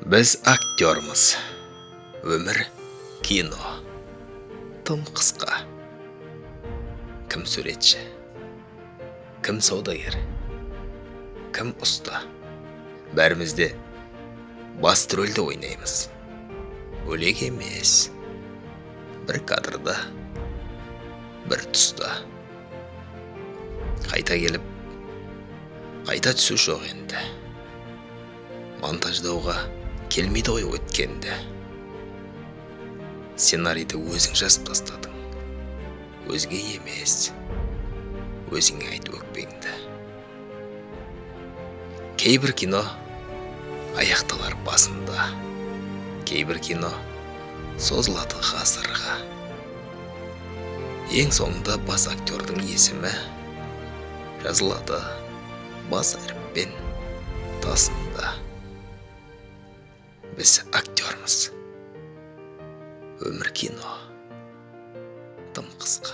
Біз актермыз. Өмір кино. Тым қысқа. Кім суретші? Кім саудагер? Кім ұста? Бәріміз де басты рөлді ойнаймыз. Бөлек емес. Бір кадрда, бір тұста. Қайта келіп, қайта түсу жоқ енді. Монтаждауға келмейді ғой өткенді. Сценарийді өзің жазып тастадың. Өзге емес. Өзіңе айт өкпеңді. Кейбір кино аяқталар басында. Кейбір кино созылады ғасырға. Ең соңында бас актердің есімі жазылады бас әріппен тасында. Біз актермыз. Өмір кино. Тым қысқа.